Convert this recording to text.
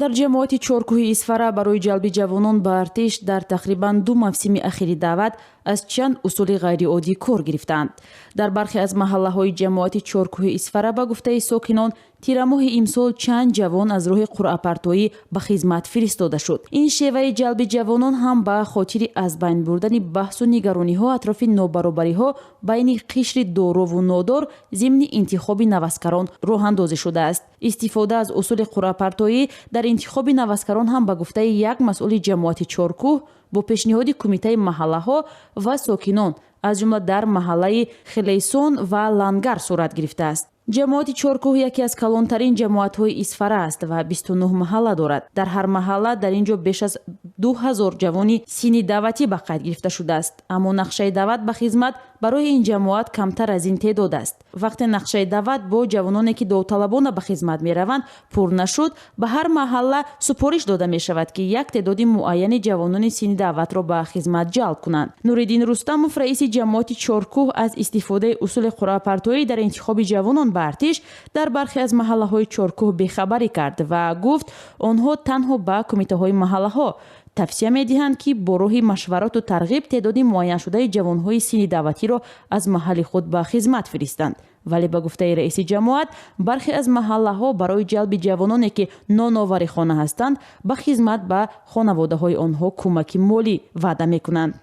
Дар ҷамоати Чоркӯҳи Исфара барои ҷалби ҷавонон ба артиш дар тақрибан 2 мавсими ахири даъват аз чанд усули ғайриоддӣ кор гирифтаанд. Дар бархе аз маҳаллаҳои ҷамоати Чоркӯҳи Исфара, ба гуфтаи сокинон, тирамоҳи имсол чанд ҷавон аз роҳи қуръапартоӣ ба хизмат фиристода шуд. Ин шеваи ҷалби ҷавонон ҳам ба хотири аз байн бурдани баҳсу нигарониҳо атрофи нобаробариҳо байни қишри дорову нодор зимни интихоби наваскарон роҳандозӣ шудааст. Истифода аз усули қуръапартоӣ дар интихоби наваскарон ҳам, ба гуфтаи як масъули ҷамоати Чоркӯҳ, бо пешниҳоди кумитаи маҳаллаҳо ва сокинон, аз ҷумла дар маҳаллаи Хелейсон ва Лангар сурат гирифтааст. Ҷамоати Чоркӯҳ яке аз калонтарин ҷамоатҳои Исфара аст ва 29 маҳалла дорад. Дар ҳар маҳалла дар ин ҷо беш аз 2000 ҷавони синни даъватӣ ба қайд гирифта шудааст, аммо нақшаи даъват ба хизмат барои ин ҷамоат камтар аз ин теъдод аст. Вақте нақшаи даъват бо ҷавононе, ки довталабона ба хизмат мераванд, пур нашуд, ба ҳар маҳалла супориш дода мешавад, ки як теъдоди муайяни ҷавонони синни даъватро ба хизмат ҷалб кунанд. Нуриддин Рустамов, раиси ҷамоати Чоркӯҳ, аз истифодаи усули қуръапартоӣ дар интихоби ҷавонон ба артиш дар бархе аз маҳаллаҳои Чоркӯҳ бехабарӣ кард ва гуфт, онҳо танҳо ба кумитаҳои маҳаллаҳо тавсия медиҳанд, ки бо роҳи машварату тарғиб теъдоди муайяншудаи ҷавонҳои синни даъватиро аз маҳалли худ ба хизмат фиристанд. Вале, ба гуфтаи раиси ҷамоат, бархе аз маҳаллаҳо барои ҷалби ҷавононе, ки ноновари хона ҳастанд, ба хизмат ба хонаводаҳои онҳо кӯмаки молӣ ваъда мекунанд.